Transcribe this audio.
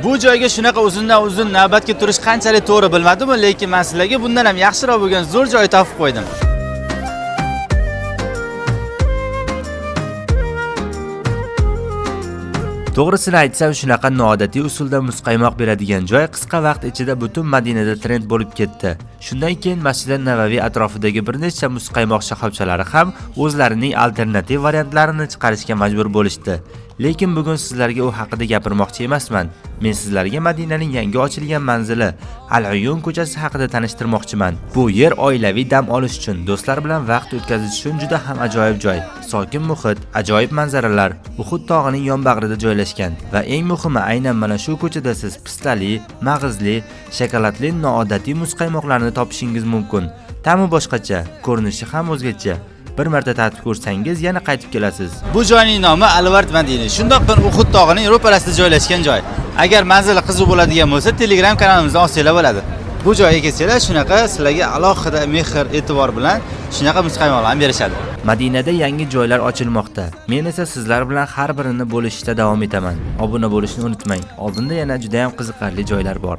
Bu joyga shunaqa uzundan uzun navbatga turish qanchalik to'g'ri bilmadim, lekin men sizlarga bundan ham yaxshiroq bo'lgan zo'r joy topib qo'ydim. To'g'risini aytsam, shunaqa noodatiy usulda muzqaymoq beradigan joy qisqa vaqt ichida butun Madinada trend bo'lib ketdi. Shundan keyin Masjid Navaviy atrofidagi bir nechta muzqaymoq shoxobchalari ham o'zlarining alternativ variantlarini chiqarishga majbur bo'lishdi. Lekin bugun sizlarga u haqida gapirmoqchi emasman. Men sizlarga Madinaning yangi ochilgan manzili Al-Uyun ko'chasi haqida tanishtirmoqchiman. Bu yer oilaviy dam olish uchun, do'stlar bilan vaqt o'tkazish uchun juda ham ajoyib joy. Sokin muhit, ajoyib manzaralar, Uhud tog'ining yonbag'rida joylashgan va eng muhimi aynan mana shu ko'chada siz pistali, mag'izli, shokoladli noodatiy muzqaymoqlarni topishingiz mumkin. Ta'mi boshqacha, ko'rinishi ham o'zgacha. Bir marta tatib ko'rsangiz yana qaytib kelasiz. Bu joyning nomi Alvard Madina. Shundoq Uhud tog'ining ro'parasida joylashgan joy. Agar manzili qiziq bo'ladigan bo'lsa, Telegram kanalimizdan olsanglar bo'ladi. Bu joyga kelsanglar, shunaqa sizlarga alohida mehr, e'tibor bilan shunaqa muzqaymoqlarni berishadi. Madinada yangi joylar ochilmoqda. Men esa sizlar bilan har birini bo'lishishda davom etaman. Obuna bo'lishni unutmang. Oldinda yana juda ham qiziqarli joylar bor.